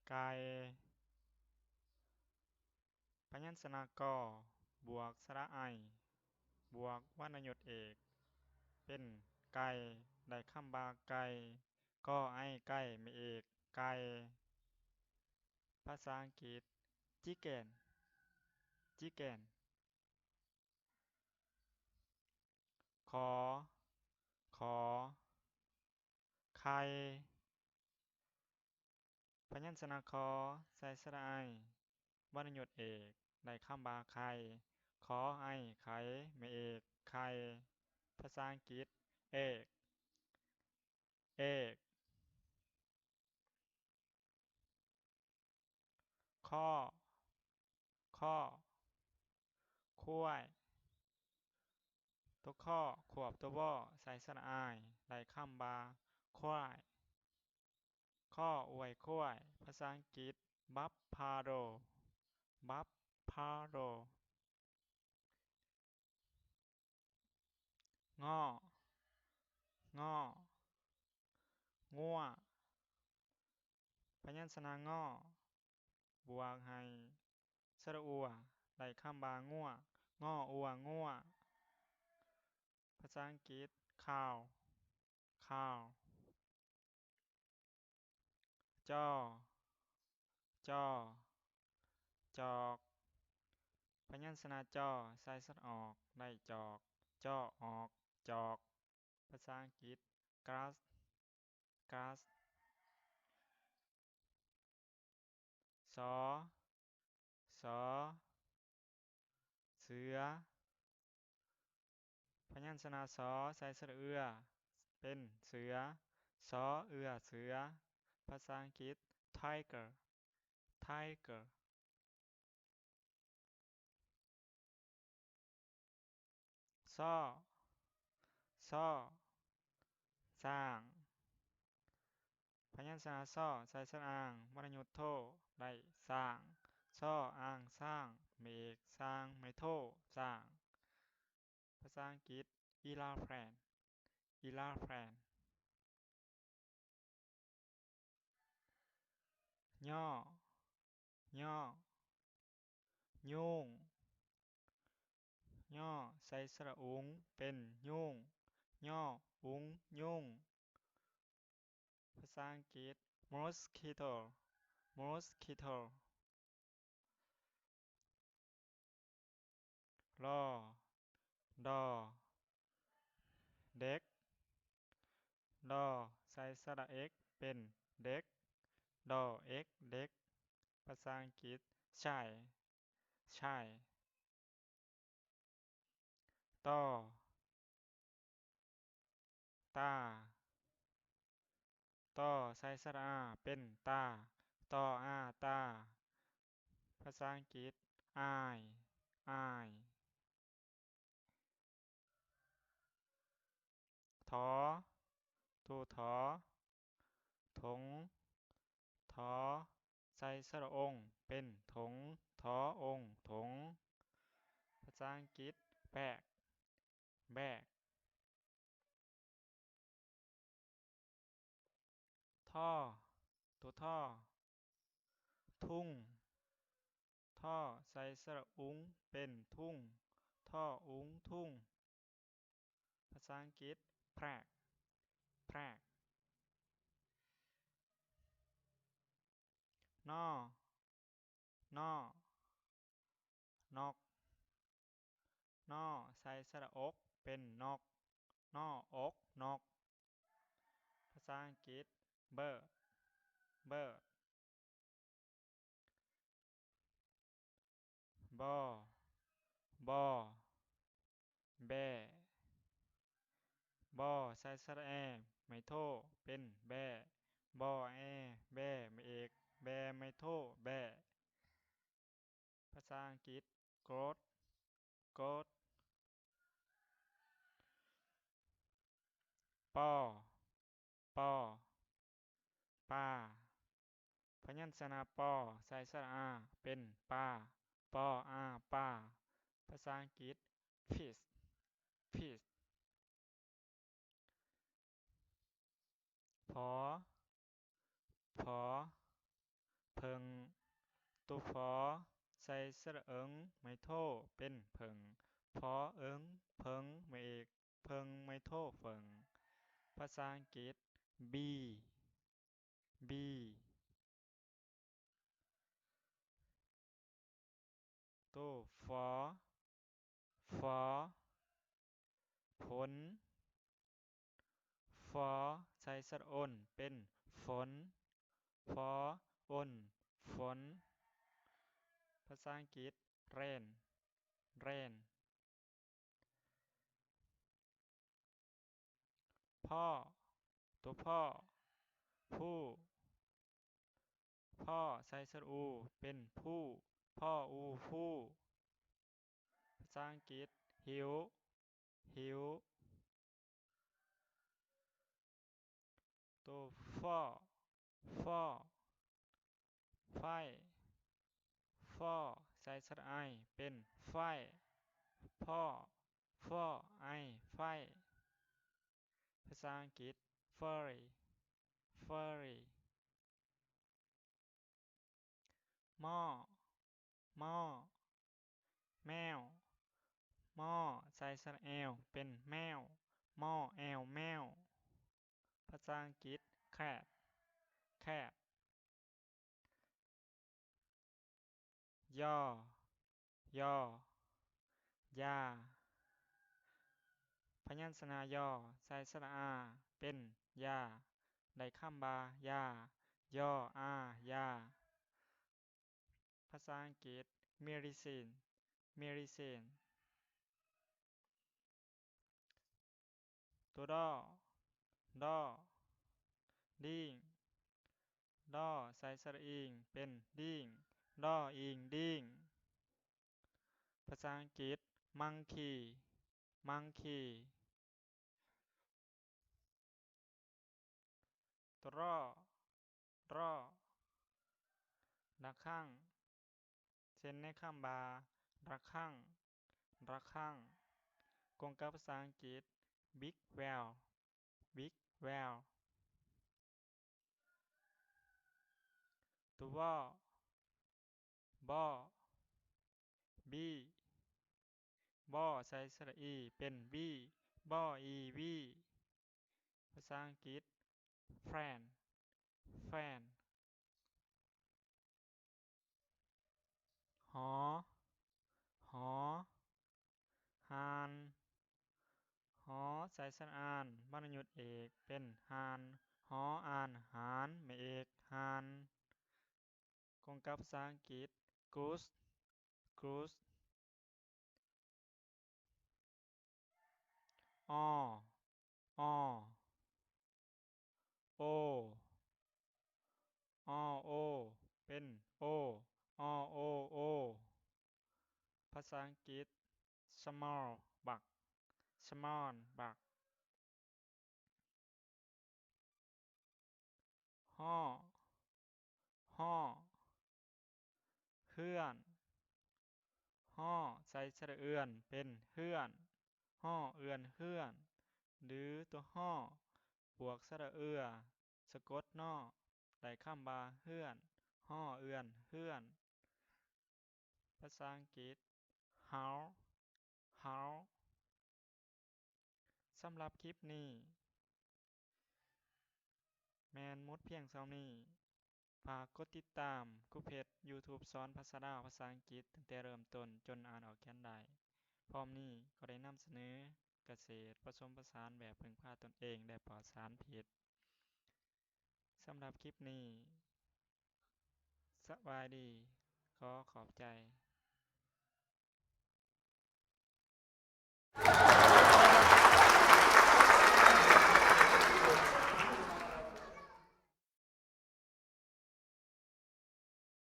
ໄກ່. ພະຍັນຊະນະ ກໍ ບວກ ສະຫຼະໄອ ບວກ ວັນນະຍຸດເອກ ເປັນ ໄກ່, ໄດ້ຄຳວ່າ ໄກ່. ກໍໄອໄກ່ ໄມ້ເອກ ໄກ່. ພາສາອັງກິດ chicken, chicken. ຂໍ ຂໍ ໄຂ່. ພະຍັນຊະນະ ຂໍ ໃສ່ສະຫຼະໄອ ວັນນະຍຸດເອກ ໄດ້ຄຳວ່າ ໄຂ່. ຂໍໄອໄຂ່ ໄມ້ເອກ ໄຂ່. ພາສາອັງກິດ egg, egg. ຄໍ້ ຄໍ້ ຄວາຍ. ຕົວ ຄໍ ຄວບຕົວ ວໍ ໃສ່ສະຫຼະອາຍ ໄດ້ຄຳວ່າ ຄວາຍ. ຄໍ ອວຍ ຄວາຍ. ພາສາອັງກິດ buffalo, buffalo. ງໍ ງໍ ງົວ. ພະຍັນຊະນະ ງໍ ບວກໃຫ້ ສະຫຼະອົວ ໄດ້ຄຳວ່າ ງົວ. ງໍ ອົວ ງົວ. ພາສາອັງກິດ cow, cow. ຈໍ ຈໍ ຈອກ. ພະຍັນຊະນະ ຈໍ ໃສ່ສະຫຼະອອກ ໄດ້ຈອກ. ຈໍ ອອກ ຈອກ. ພາສາອັງກິດ grass, grass. ສໍ ສໍ ເສືອ. ພະຍັນຊະນະ ສໍ ໃສ່ສະຫຼະເອື້ອ ເປັນ ເສືອ. ສໍ ເອື້ອ ເສືອ. ພາສາອັງກິດ tiger, tiger. ສໍ ສໍ ຊ້າງ. ພະຍັນຊະນະ ສໍ ໃສ່ສະຫຼະອາງ ວັນນະຍຸດໂທ ໄດ້ ຊ້າງ. ສໍ ອ່າງ ຊ້າງ ໄມ້ເອກ ຊ້າງ ໄມ້ໂທ ຊ້າງ. ພາສາອັງກິດ elephant, elephant. ຍໍ ຍໍ ຍຸງ. ຍໍ ໃສ່ສະຫຼະອຸງ ເປັນ ຍຸງ. ຍໍ ອຸງ ຍຸງ. ພາສາອັງກິດ mosquito, mosquito. ລໍ ດໍ ເດັກ. ດໍ ໃສ່ສະຫຼະເອັກ ເປັນ ເດັກ. ດໍ ເອັກ ເດັກ. ພາສາອັງກິດ shy, shy. ຕໍ ຕາ. ຕໍ ໃສ່ສະຫຼະອາ ເປັນ ຕາ. ຕໍ ອາ ຕາ. ພາສາອັງກິດ eye, eye. ຖໍ ໂຕ ຖໍ ຖົງ. ຖໍ ໃສ່ສະຫຼະອົງ ເປັນ ຖົງ. ຖໍ ອົງ ຖົງ. ພາສາອັງກິດ bag, bag. ທໍ ໂຕ ທໍ ທຸງ. ທໍ ໃສ່ສະຫຼະອຸງ ເປັນ ທຸງ. ທໍ ອຸງ ທຸງ. ພາສາອັງກິດ prak, prak. ນໍ ນໍ ນົກ. ນໍ ໃສ່ສະຫຼະອົກ ເປັນ ນົກ. ນໍ ອົກ ນົກ. ພາສາອັງກິດ bird, bird. ບໍ ບໍ ແບ້. ບໍ ໃສ່ສະຫຼະແອ ໄມ້ໂທ ເປັນ ແບ້. ບໍ ແອ ແບ້ ໄມ້ເອກ ແບ້ ໄມ້ໂທ ແບ້. ພາສາອັງກິດ goat, goat. ປໍ ປໍ ປາ. ພະຍັນຊະນະ ປໍ ໃສ່ສະຫຼະອາ ເປັນ ປາ. ປໍ ອາ ປາ. ພາສາອັງກິດ fish, fish. ພໍ ພໍ ເຜິ້ງ. ໂຕ ພໍ ໃສ່ສະຫຼະເອີງ ໄມ້ໂທ ເປັນ ເຜິ້ງ ພໍເອີງ ເຜິ້ງ ໄມ້ເອກ ເຜິ້ງ ໄມ້ໂທ ເຜິ້ງ. ພາສາອັງກິດ ບີ ບີ. ໂຕ ຟໍ ຟໍ ຝົນ ຟໍ ໃສ່ສະຫຼະອົນ ເປັນ ຝົນ ຟໍອົນ ຝົນ. ພາສາອັງກິດ ເຣນ ເຣນ. ພໍ ໂຕ ພໍ ພູ ພໍໃສ່ສະຫຼະອູ ເປັນ ພູ ພໍອູ ພູ. ພາສາອັງກິດ ຫິວ ຫິວ. ໂຕ ຟໍ ຟໍ ໄຟ ຟໍໃສ່ສະຫຼະໄອ ເປັນ ໄຟ ຟໍ ຟໍ ໄອ ໄຟ. ພາສາອັງກິດ ຟໍຣີ ຟໍຣີ. ມໍ ມໍ ແມວ ມໍໃສ່ສະຫຼະແອວ ເປັນ ແມວ ມໍແອວ ແມວ. ພາສາອັງກິດ ແຄດ ແຄດ. ຢໍ ຢໍ ຢາ ພະຍັນຊະນະ ຢໍ ໃສ່ສະຫຼະອາ ເປັນ ຢາ ໄດ້ຄຳວ່າ ຢາ ຢໍ ອາ ຢາ. ພາສາອັງກິດ ເມດິຊິນ ເມດິຊິນ. ໂຕ ດໍ ດໍ ດີງ ດໍໃສ່ສະຫຼະອີງ ເປັນ ດີງ ດໍອີງ ດີງ. ພາສາອັງກິດ ມັງຄີ ມັງຄີ. ໂຕ ຣໍ ຣໍ ລະຄັງ ເຊັ່ນໃນຄຳວ່າ ລະຄັງ ລະຄັງ. ກົງກັບພາສາອັງກິດ ບິກ ແວວ ບິກ ແວວ. ໂຕ ວໍ ວໍ ບີ ວໍໃສ່ສະຫຼະອີ ເປັນ ວີ ວໍອີ ວີ. ພາສາອັງກິດ ແຟຣນ ແຟຣນ. ຫໍ ຫໍ ຫານ ຫໍໃສ່ສະຫຼະອານ ວັນນະຍຸດເອກ ເປັນ ຫານ ຫໍອານ ຫານ ໄມ້ເອກ ຫານ. ກົງກັບພາສາອັງກິດ ກູສ ກູສ. ອໍ ອໍ ໂອ ອໍ ໂອ ເປັນ ໂອ ອໍ ໂອ ໂອ. ພາສາອັງກິດ ສະມອລບັກ ສະມອລບັກ. ຫໍ ຫໍ ເຮືອນ ຫໍໃສ່ສະຫຼະເອື້ອນ ເປັນ ເຮືອນ ຫໍເອື້ອນ ເຮືອນ ຫຼື ຕົວ ຫໍບວກສະຫຼະເອື້ອ ສະກົດ ນໍ ໄດ້ຄຳວ່າ ເຮືອນ ຫໍເອື້ອນ ເຮືອນ. ພາສາອັງກິດ ເຮົາ ເຮົາ. ສຳລັບຄລິບນີ້ ແມ່ນໝົດພຽງສ່ຳນີ້. ຝາກກົດຕິດຕາມຄູເພັດ YouTube ສອນພາສາລາວ ພາສາອັງກິດ ຕັ້ງແຕ່ເລີ່ມຕົ້ນຈົນອ່ານອອກຂຽນໄດ້. ພ້ອມນີ້ກໍໄດ້ນຳສະເໜີກະເສດປະສົມປະສານແບບເພິ່ງພາຕົນເອງ ແລະ ປອດສານພິດ. ສຳລັບຄລິບນີ້ ສະບາຍດີ. ຂໍຂອບໃຈ.